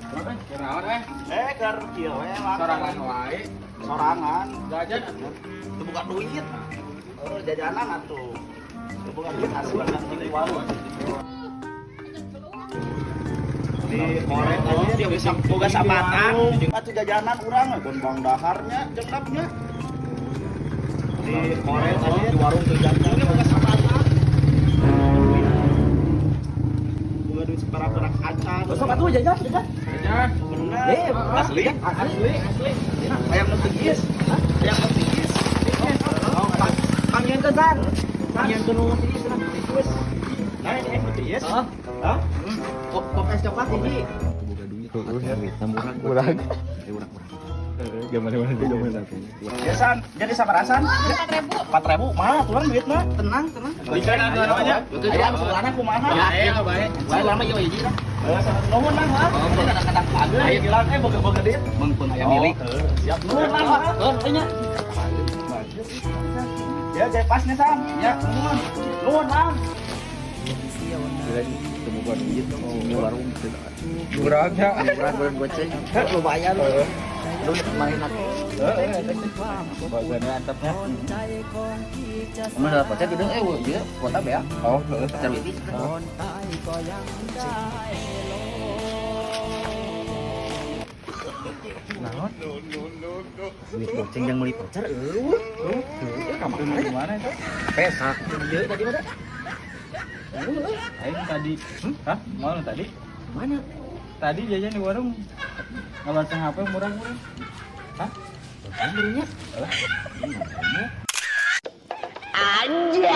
Kunaon eh? Eh, keur kieu we lah. Sorangan wae. Sorangan. Jajan. Teu boga duit. Oh, jajanan atuh. Teu boga duit asli di warung. Di korek aja dia bisa boga sabatang. Atuh jajanan urang we bang daharnya jengkapnya. Di korek aja di warung teu jajan. Dia boga sabatang. Boga duit seperak-perak kaca. Besok atuh jajan, jajan. Jajan. Bener. Eh, Asli. Asli, Asli. Ayam nu tigis. Ayam nu tigis. Panggilan san. Panggilan nu tiis lah. Wes. Nah, ini nu tigis. Heeh. Hah? Pop pop es coklat hiji. Urang. Gimana gimana gimana. Ya san, jadi sabarasan? 4.000. 4.000, mah tulang duitna. Tenang, tenang. Belikan atuh namanya. Aya anu sebelahna kumaha? Bae, bae. Bae lama ieu hiji lah. Eh, nuhun lah, ha. Kadang-kadang bagus. Ayo bilang eh boga-boga duit. Mengpun aya milik. Oh, siap nuhun lah. Ha. Oh, nya. Ya, jadi pasnya san. Ya, nuhun. Nuhun, Mang. Temu duit di warung. Urangnya. Urang goreng goceng. Lumayan. Lu main aku. Bagiannya antepnya. Mun ada pacar gede eh ieu kota bea. Oh, heeh. Pacar witi. Naon? Duit goceng yang meuli pacar eueuh. Heueuh ka mana? Gimana itu? Pesak. Ieu tadi mah. Aing tadi. Hah? Mau tadi? Mana? Tadi jajan di warung. Ngabaca HP murah-murah. Hah? Kan belinya. Alah. Anjay.